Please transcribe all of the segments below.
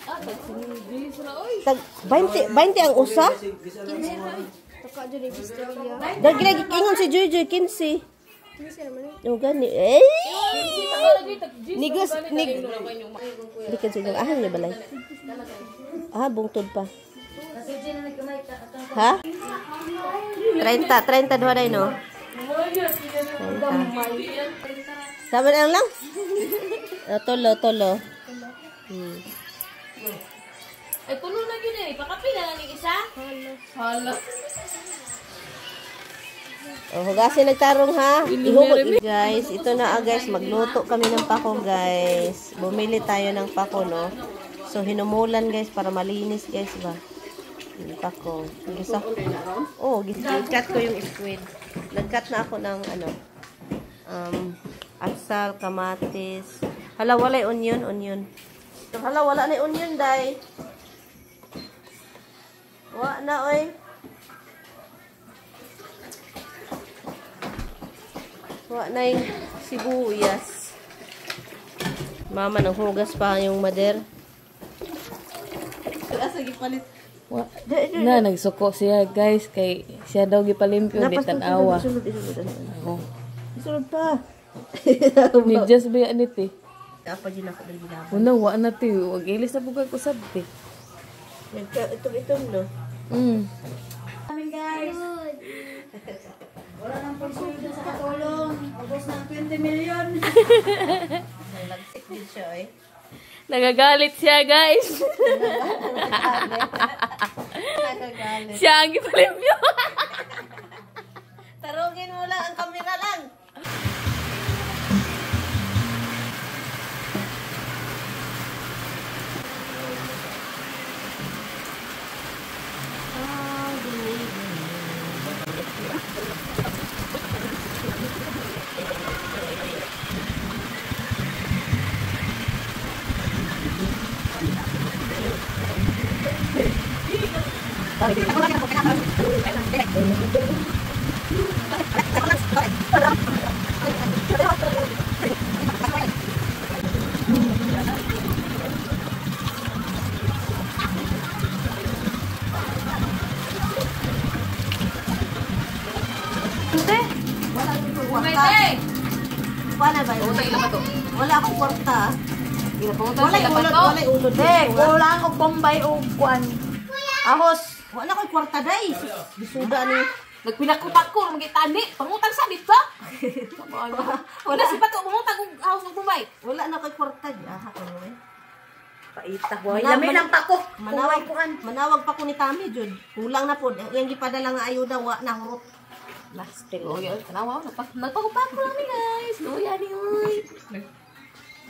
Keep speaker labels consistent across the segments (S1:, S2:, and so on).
S1: Ah, tag sinigis ra oy.
S2: Tag 20 20 ang usa?
S3: 15 ra. Taka dyan yung istorya.
S2: Dahil ginag ingon si Joy Joy 15.
S3: 15 naman eh.
S2: Oh, gani. Eh!
S1: Nigas
S2: Nigas nig Likan sa inyong ahang ni balay. Ah, bungtod pa. Ha? 30, 30 duha day no. 30. Sabi na lang. Oh, tulo, tulo.
S1: Ay, puno na yun eh. Pakapi na lang yung isa. Hala.
S2: Oh, hugasin nagtarong ha. Ihumod. Guys, ito na guys, magluto kami ng pako guys. Bumili tayo ng pako no. So hinumulan guys para malinis guys ba. Yung pako. Gisa. Oh, gis-cut ko yung squid. Nag-cut na ako ng ano. Atsal, kamatis. Hala, walay onion, onion. Hala, wala na onion day. Wa na oy. Wa na yung sibuyas. Mama, nang hugas pa yung mader. Asa gipalit?
S1: Na, nagsuko siya guys. Kay siya daw gipalimpyo, di tanawa.
S2: Isulod, isulod.
S1: Oh.
S2: Isulod pa.
S1: Ni just ba yan iti?
S2: Apa dyan ako dali ginabay.
S1: Una, wa na ti. Wag ilis na bugay ko sab ti.
S2: Itom-itom no?
S1: Mm.
S4: Wala nang pagsulod sa katulong. Ubos ng 20 million.
S2: Lagsik din siya eh.
S1: Nagagalit siya guys.
S2: Nagagalit.
S1: Siya ang gipalimpyo.
S2: Tarungin mo lang ang kamera lang. Wala ba yun? Wala akong kwarta. Wala ulod, wala ulod.
S4: Dek, wala akong bombay o kuan.
S2: Ahos, wala akong kwarta day. Bisuda ni.
S1: Nagpinakupako, magitani. Pangutang sa dito. Wala si Pato, pangutang og house og Bombay.
S2: Wala na ko'y kwarta. Ah, ako eh.
S4: Paita. Lami lang pako.
S2: Manawag, manawag pa ko ni Tami, Jud. Kulang na po. Yang gipadala nga ayuda, wa na hurot.
S1: Last oh, yun. Tanawa, nagpakupako lang ni guys. Luya ni oy.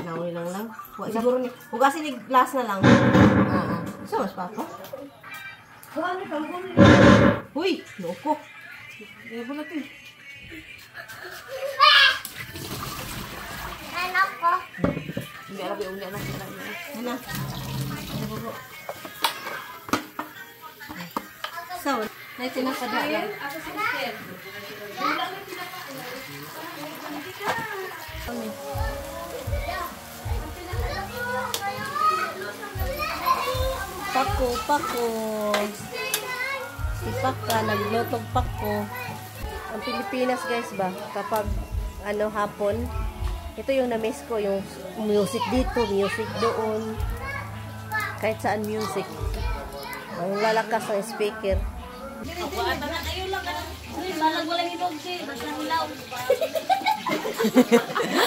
S2: Naway lang lang. Wa siguro ni. Hugasin ni glass na lang. Oo. So, mas pa ako. Uy, loko.
S3: Anak ko.
S1: Hindi alam yung unya na.
S2: Ano? So, may tinapada lang. Pako, pako. Si Paka, naglutong pako. Ang Pilipinas guys ba, kapag ano hapon, ito yung na-miss ko, yung music dito, music doon. Kahit saan music. Ang lalakas ng speaker.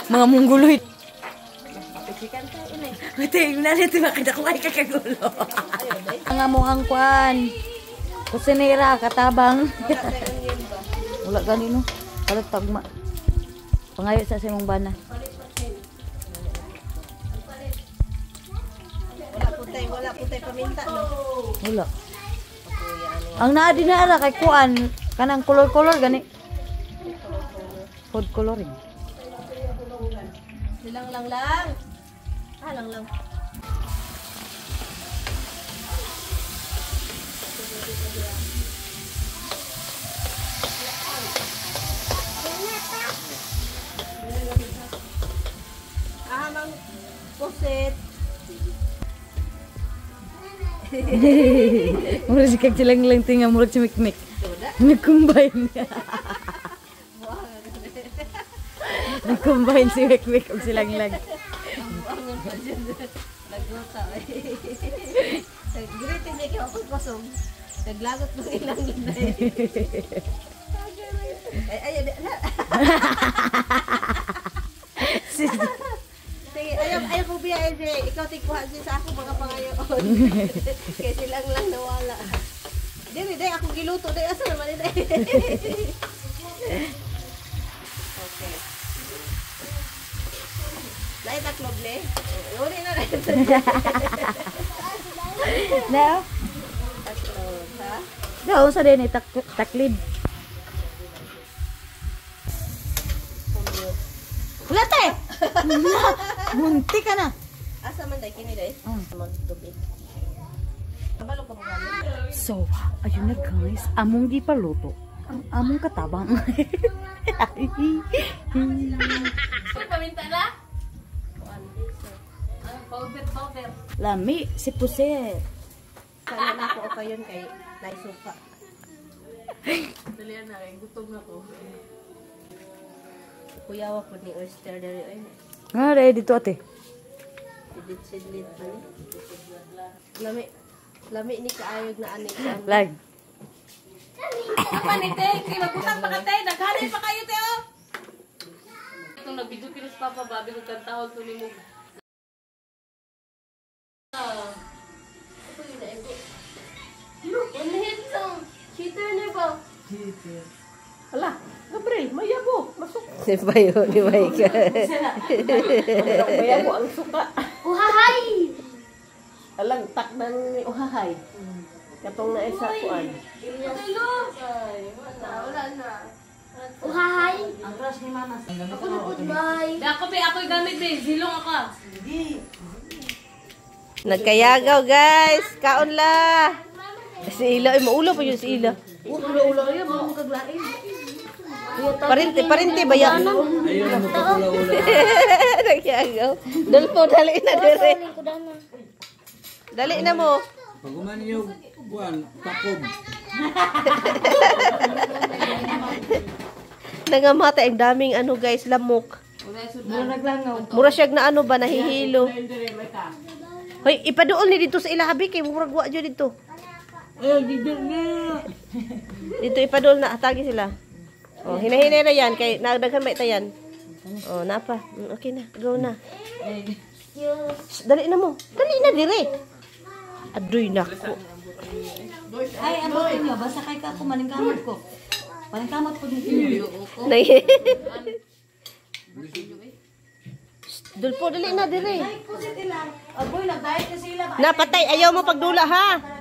S4: Mga mungguloy. Ate, na nito makita ko ay kakagulo. Ang amuhang kuan. Kusinera katabang. Wala ganino. Wala tagma. Pangayo sa simong bana.
S2: Wala po tayo paminta, no?
S4: Wala. Ang naa din na ara kay kuan kanang kolor-kolor gani. Food coloring.
S2: Lang lang lang. Ah, lang lang. Ah, mang pusit.
S4: Murag si kag silang lang tinga murag si Mikmik. Nag-combine. Nag-combine si Mikmik ug silang lang.
S2: Nagluta. Nag-greeting niya kay ako kusog. Naglagot mo ilang inay. Ay, ay, ay. Sige, ayaw, ayaw ko biya, eh, ikaw tigkuha siya sa ako mga pangayon. Kaya silang lang nawala. Dili, dili, ako giluto. Dili, asa naman ito. Okay. Lain taklob ni? Uli na rin.
S4: Na?
S2: Taklob, ha?
S4: Daw sa din taklid. Wala te. Munti ka na.
S2: Asa man day kini day? Magtubig. Kabalo ka mo.
S4: So, ayun na guys, among gipaluto. Ang among katabang.
S1: Paminta na? Powder, powder.
S4: Lami si Puset.
S2: Sana na ako kayon kay naisuka.
S1: Dali na, gutom na ko.
S2: Kuyawa po ni oyster diri oy.
S4: Nga re dito ate.
S2: Sidlit-sidlit pa ni. Lami lami ni kaayog na ani ko.
S4: Lag.
S1: Apa ni te? Kay magbutang pa ka te, naghalin pa kayo te oh. Itong nagvideo kinos papa babi ko kantahon to nimo.
S3: Cheater na ba?
S1: Hala, Gabriel, mayabo, masuk.
S2: Si Bayo ni Mike.
S1: Mayabo ang suka.
S3: Uhahay!
S1: Alang takdan ni uhahay. Katong na isa kuan.
S3: Wala na. Uhahay!
S4: Ang crush ni mama.
S3: Ako na po, bye!
S1: Ako be, ako'y gamit be, zilong ako.
S2: Nagkayagaw guys, kaon la. Si Ila ay maulo pa yun si Ila.
S1: Ulo-ulo ayo, mo kaglain.
S2: Parente, parente ba yan?
S5: Ayun, magpapula-ula.
S2: Nagyagaw. Dolpo, dali na dire. Dali na mo.
S5: Pag uman niyo, buwan, takob.
S2: Nangamatay ang daming ano guys, lamok. Mura siya na ano ba, nahihilo. Hoy, ipaduol ni dito sa ilahabi kay murag wa jud dito.
S5: Ay, dito na.
S2: Dito ipaduol na atagi sila. Oh, hinahinay na yan kay nagdaghan ba itayan. Oh, napa. Okay na, go na. Shh, dali na mo. Dali na dire. Aduy nako.
S4: Ay, ano ninyo? Basta kay ka ako, maningkamot ko. Maningkamot po ninyo.
S2: Nay. Dulpo, dali na dire.
S4: Agoy, nag-diet na sila.
S2: Napatay, ayaw mo pagdula ha.